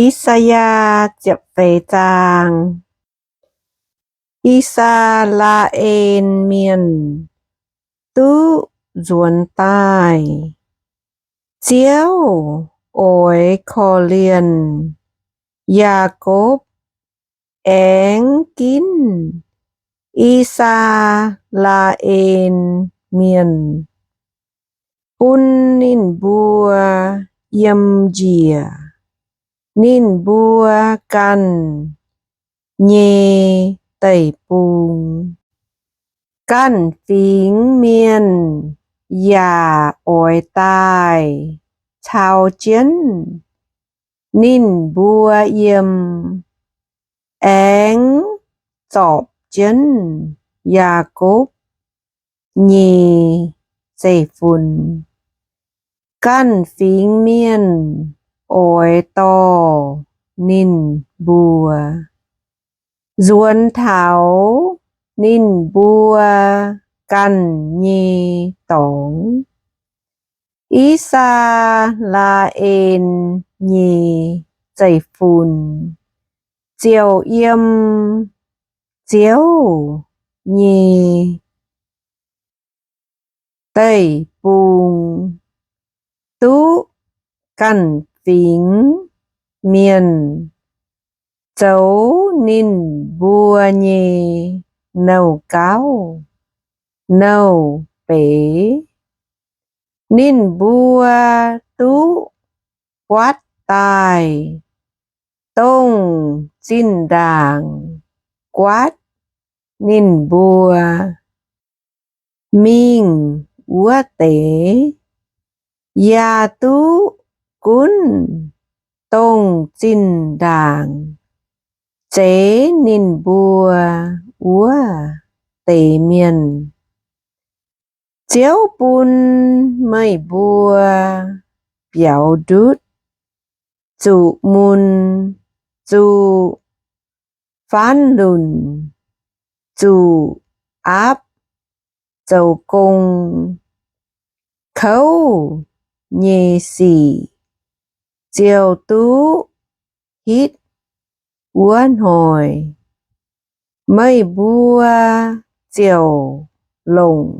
I^saa^yaa ziepc feix zaang. I^saa^laa^en Mienh duqv nzuonx daaih. Ziouv oix korv-lienh Yaakopv, aengx ginv I^saa^laa^en Mienh, bun ninh mbuo yiem njiec ninh mbuo ganh nyei deic-bung. Ganh fingx mienh yaac oix daaih cau jienv ninh mbuo yiem, aengx zorpc jienv Yaakopv nyei zeiv-fun. Ganh fingx mienh oix dorh ninh mbuo nzuonx taux ninh mbuo ganh nyei dorngx. I^saa^laa^en nyei zeiv-fun ziouc yiem Ziouv nyei deic-bung, duqv ganh fingx mienh zoux ninh mbuo nyei nouh gauv nouh beiz. Ninh mbuo duqv guaatv daaih dongh zinh ndaangc guaatv ninh mbuo mingh wuov deix, yaac duqv gunv dongh zinh ndaangc zeix ninh mbuo wuov deix mienh. Ziouv bun meih mbuo biaux ndutv, zuqc mun, zuqc faanv lunc, zuqc aapv zoux gong. Kouv nyei sic ziouc duqv hitv wuov hnoi, meih mbuo ziouc longc.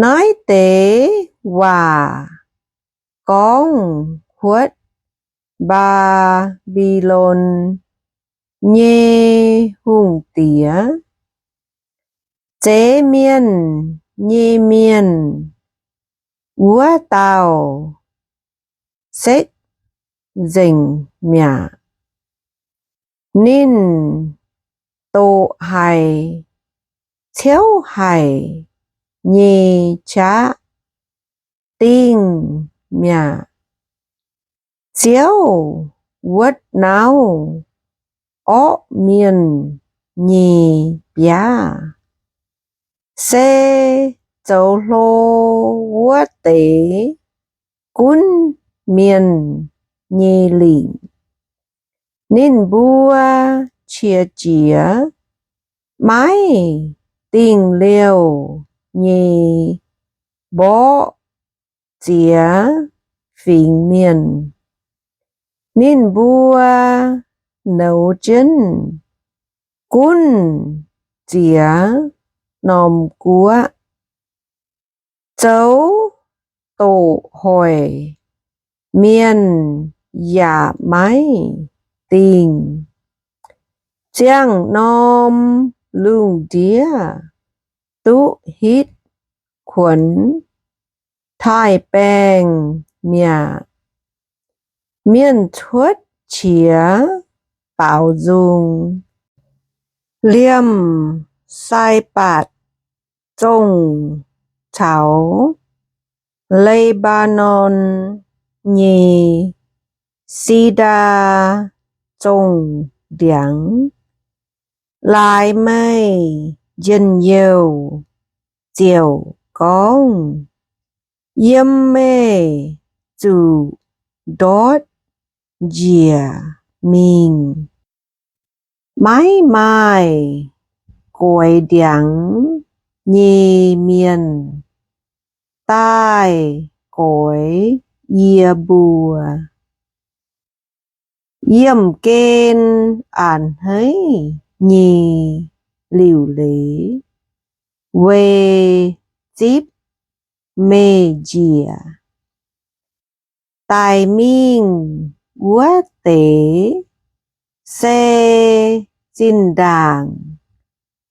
Naaiv deix waac gorngv kuotv Mbaa^mbi^lon nyei hungh diex, zeix mienh nyei mienh wuov dauh setv nzengc mi'aqv. Ninh doqc haic, ciouv haic nyei qaqv dingh mi'aqv. Ziouv wuotv nauv orqv mienh nyei biaav, se zoux hlo wuov deix gunv mienh nyei lingc. Ninh mbuo qiex jiez maiv dingh liouh nyei mborqv ziex fingx mienh. Ninh mbuo nouz jienv gunv ziex norm guoqv, zoux doqc hoic mienh yaac maiv dingh. Ziangh norm lungh ndiev duqv hitv kuonx taaih-baengh mi'aqv. Mienh cuotv qiex baaux nzung, liemh Sai^mbatc Zongh caux Le^mbaa^norn nyei si^ndaa Zongh ndiangx. Laaix meih njien-youh ziouc gorngv, yiem meih zuqc ndortv njiec mingh. Maiv maaih goix ndiangx nyei mienh daaih goix yie mbuo. Yiemh gen a'hneiv nyei liuc leiz, weic zipv meih njiec. Daic mingh wuov deix se zinh ndaangc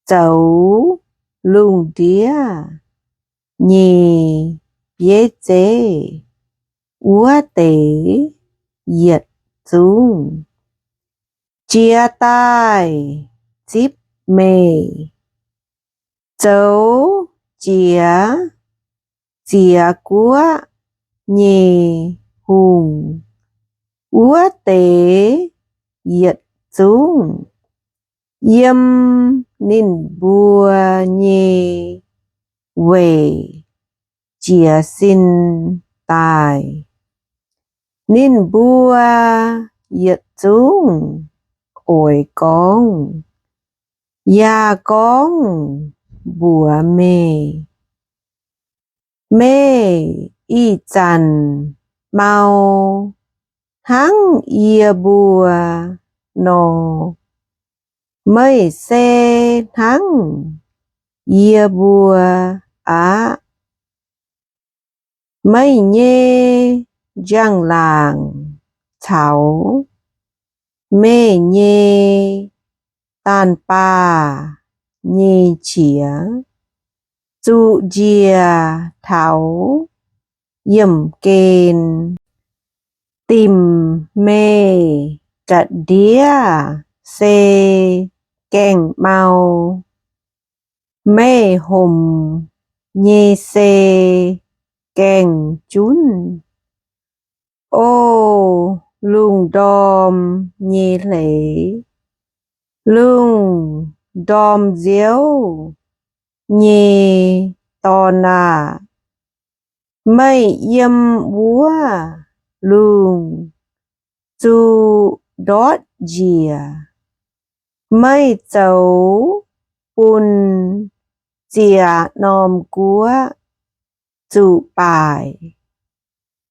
zoux lungh ndiev nyei bieiv zeiv wuov deix yietc zungv jiex daaih zipv meih. Zoux jiex ziex guoqv nyei hungh wuov deix yietc zungv, yiem ninh mbuo nyei weic jiez sin daaih. Ninh mbuo yietc zungv oix gorngv, yaac gorngv mbuox meih, meih ih zanc mau hnangv yie mbuo nor. Meih se hnangv yie mbuo aqv. Meih nyei njang-laangc caux meih nyei daanh baah nyei qiex zuqc njiec taux yiemh gen. Dimc meih ga'ndiev se gaengh mau, meih homc nyei se gaengh junv. O lungh ndorm nyei hleix, lungh ndorm nziouv nyei dorn aah! Meih yiem wuov lungh zuqc ndortv njiec. Meih zoux bun ziec-norm guoqv zuqc baaic.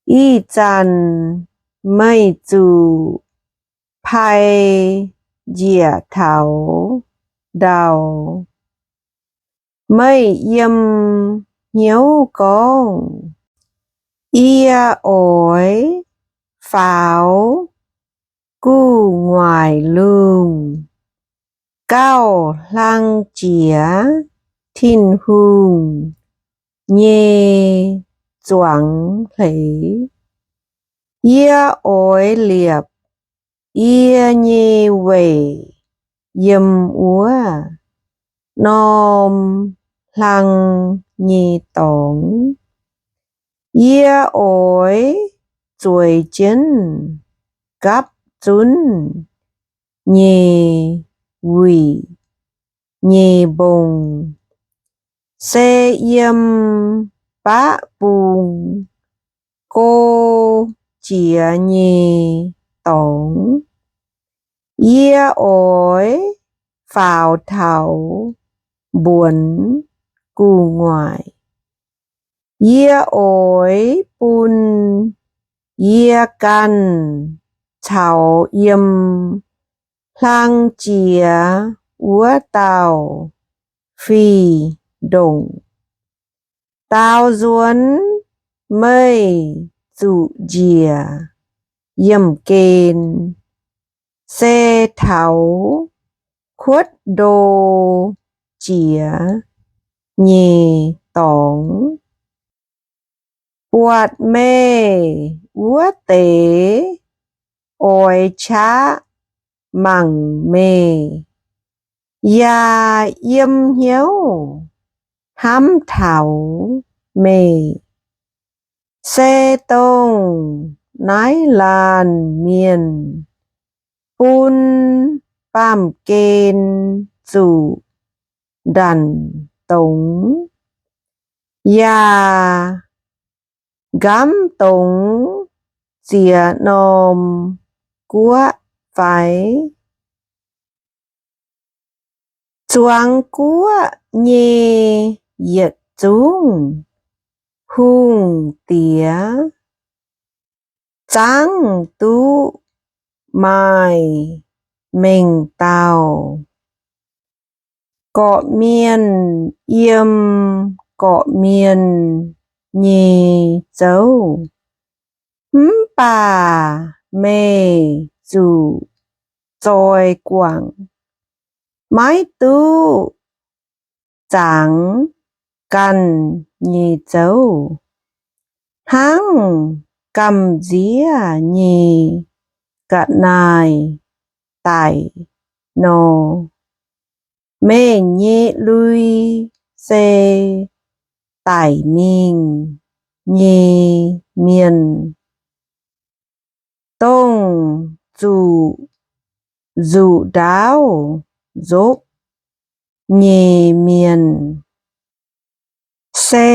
Ih zanc meih zuqc pai njiec taux ndau. Meih yiem hnyouv gorngv, Yie oix faaux gu'nguaaic lungh gauh hlang jiex Tin-Hungh nyei zuangx hleix. Yie oix liepc yie nyei weic yiem wuov norm hlang nyei dorngx. Yie oix zueiz jienv gapv zunv nyei wuic nyei mbong, se yiem baqv bung go jiex nyei dorngx. Yie oix faaux taux mbuonx gu'nguaaic. Yie oix bun yie ganh caux yiem hlang jiex wuov dauh fih ndongc. Daaux nzuonx meih zuqc njiec yiemh gen, se taux kuotv ndo jiex nyei dorngx. Buatc meih wuov deix oix qaqv mangc meih, yaac yiem hnyouv hnamv taux meih, se dongh naaiv laanh mienh bun baamh gen zuqc ndanc dongz, yaac nqamv dongz ziex norm guoqv fai? Zuangx guoqv nyei yietc zungv hungh diex zangv duqv maaih mengh dauh gorqv-mienh yiem gorqv-mienh nyei zouv. Mv baac meih zuqc zoi guangc, maiv duqv zangx ganh nyei zouv, hnangv gamh nziev nyei ga'naaiv daic nor. Meih nyei lui se daic mingh nyei mienh, dongh zuqc nzuqc ndaauv nzopv nyei mienh, se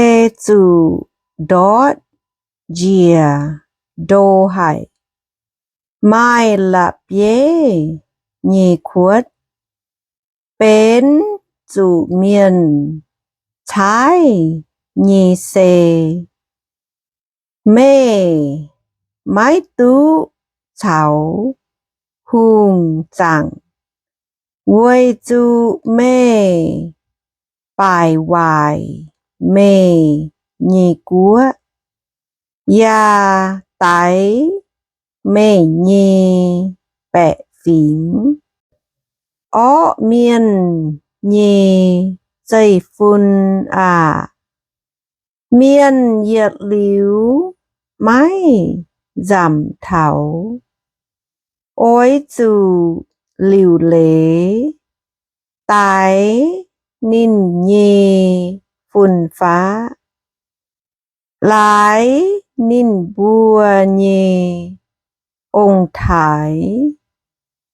zuqc ndortv njiec ndo haic, maaih la'bieiv nyei kuotv, benx zuqc mienh caaiv nyei sei. Meih maiv duqv caux hungh zaangc, weic zuqc meih baaic waaic meih nyei guoqv, yaac daix meih nyei baeqc fingx. Orqv mienh nyei zeiv-fun aah! Mienh yietc liuz maiv nzamc taux, oix zuqc liuc leiz daix ninh nyei fun-faqv, laaix ninh mbuo nyei ong-taaix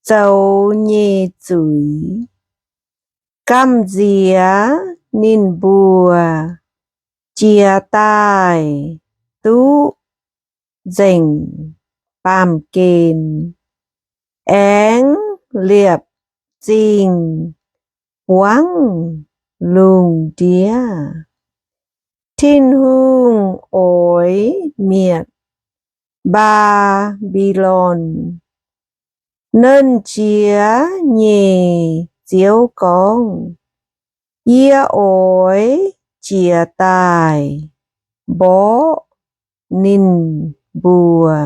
zoux nyei zuiz. Gamh nziex ninh mbuo jiex daaih duqv nzengc baamh gen, aengx liepc zingh buangv lungh ndiev. Tin-Hungh oix mietc Mbaa^mbi^lon, Nernh Jiex nyei Ziouv gorngv. Yie oix jiex daaih mborqv ninh mbuo.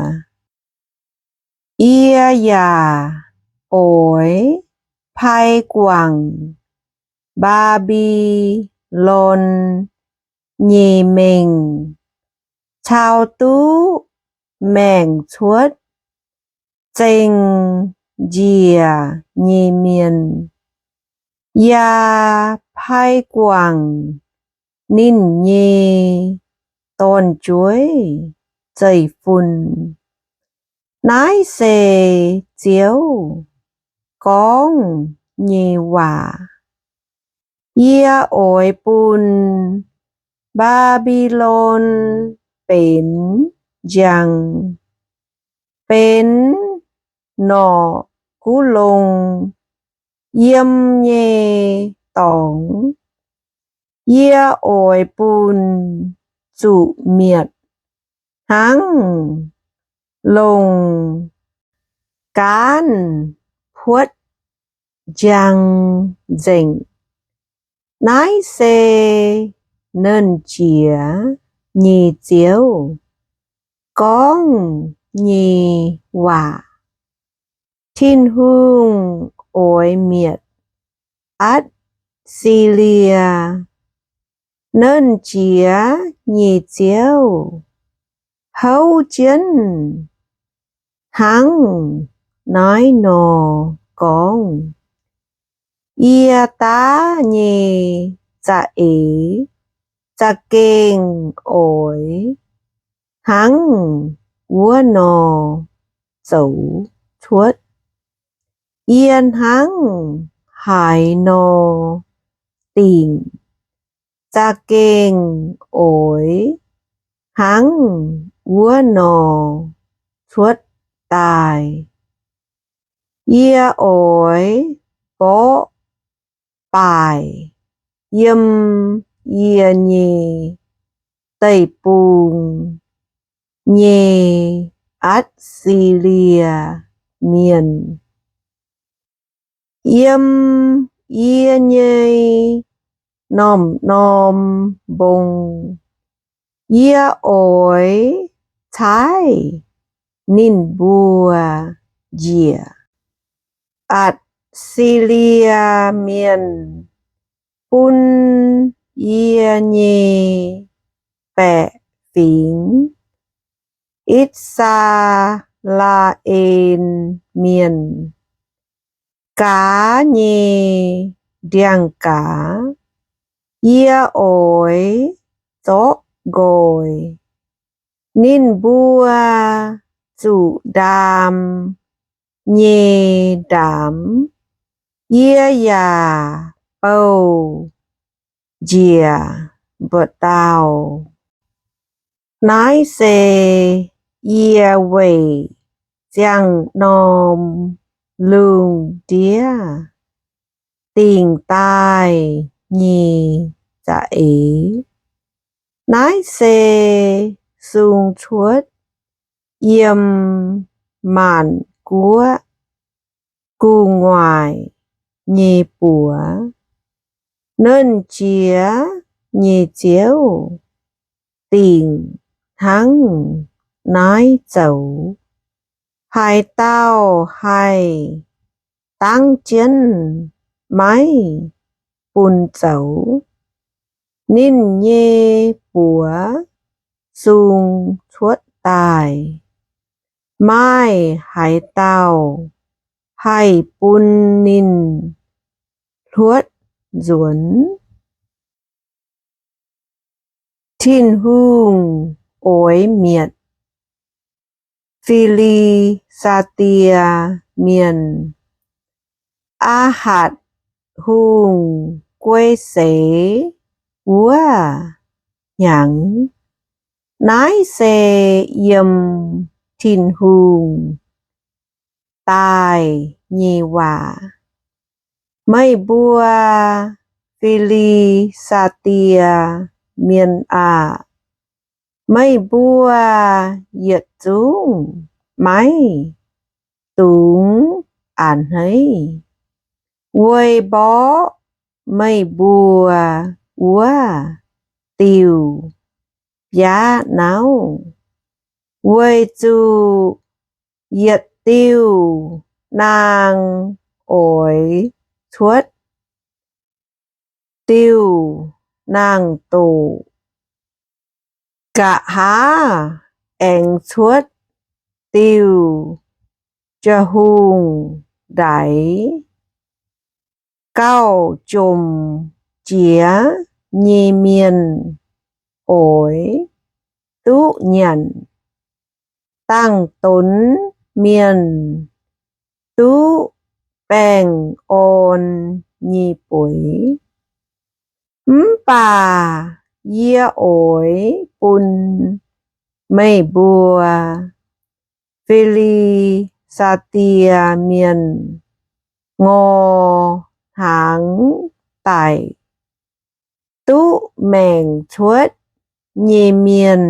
Yie yaac oix pai guangc Mbaa^mbi^lon nyei mengh caux duqv maengc cuotv zengc njiec nyei mienh, yaac pai guangc ninh nyei dorn-jueiv zeiv-fun. Naaiv se Ziouv gorngv nyei waac. Yie oix bun Mbaa^mbi^lon benx njang, benx norqc guv longh yiem nyei dorngx. Yie oix bun zuqc mietc hnangv longc gaanv puotv njang nzengc. Naaiv se Nernh Jiex nyei Ziouv gorngv nyei waac. Tin-Hungh oix mietc Atc^si^lie, Nernh Jiex nyei Ziouv, houv jienv hnangv naaiv nor gorngv. Yie daav nyei za'eix za'gengh oix hnangv wuov nor zoux cuotv. Yie hnangv haaix nor dingc, za'gengh oix hnangv wuov nor cuotv daaih. Yie oix mborqv baaic yiem yie nyei deic-bung nyei Atc^si^lie. mienh. Yiem yie nyei norm-norm mbong, yie oix caaiv ninh mbuo njiec. Atc^si^lie Mienh bun yie nyei baeqc fingx, I^saa^laa^en Mienh, gaax nyei ndiangx-gaaz, yie oix zorqv nqoi. Ninh mbuo zuqc ndaam nyei ndaamv, yie yaac bouh njiec mbu'ndongx. Naaiv se yie weic ziangh norm lungh ndiev dingc daaih nyei za'eix. Naaiv se sung cuotv yiem maanc guoqv gu'nguaaic nyei buoz, Nernh Jiex nyei Ziouv dingc hnangv naaiv zoux. Haaix dauh haih dangv jienv maiv bun zoux? Ninh nyei buoz sung cuotv daaih, maaih haaix dauh haih bun ninh hluotv nzuonx? Tin-Hungh oix mietc Fi^li^saa^die Mienh. Aa^hatc Hungh guei seix wuov hnyangx, naaiv se yiem Tin-Hungh daaih nyei waac. Meih mbuo Fi^li^saa^die Mienh aah! Meih mbuo yietc zungv maiv dungx a'hneiv, weic mborqv meih mbuo wuov diuh biaav nauv, weic zuqc yietc diuh naang oix cuotv diuh naang-doqc, nqa'haav aengx cuotv diuh ja'hungh ndaix. Gauh jomc jiex nyei mienh oix duqv nyanc, dangh donx mienh duqv baengh orn nyei bueix. Mv baac yie oix bun meih mbuo Fi^li^saa^die Mienh ngor hnaangx daic. Duqv maengc cuotv nyei mienh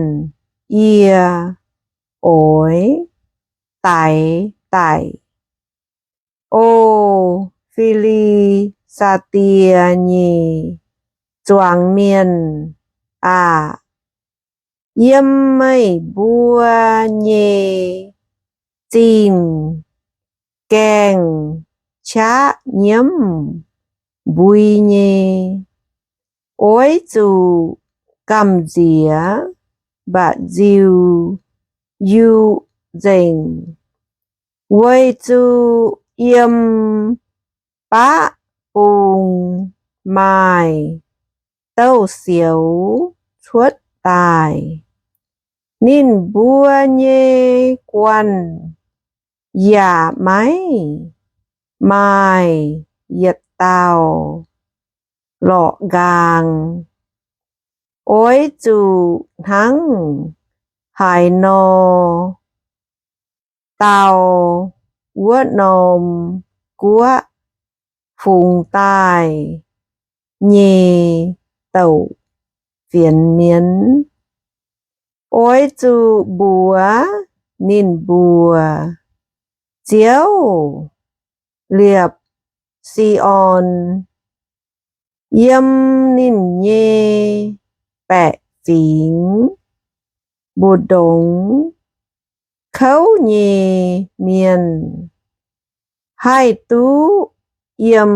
yie oix daix daic. O Fi^li^saa^die nyei zuangx mienh aah! Yiem meih mbuo nyei zingh gaengh qaqv nyiemv mbui nyei. Oix zuqc gamh nziex mba'nziu yuqc nzengc, weic zuqc yiem baqv bung maaih douz-sioux cuotv daaih. Ninh mbuo nyei guanh yaac maiv maaih yietc dauh lorqc nqaang. Oix zuqc hnangv haaix nor dau wuov norm guoqv fungx daaih nyei douc fienx mienv. Oix zuqc mbuox ninh mbuo, Ziouv liepc Si^on, yiem ninh nyei baeqc fingx mbu'ndongx kouv nyei mienh haih duqv yiem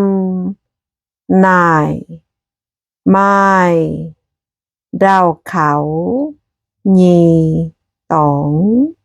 naaic maaih ndaauh kaux nyei dorngx.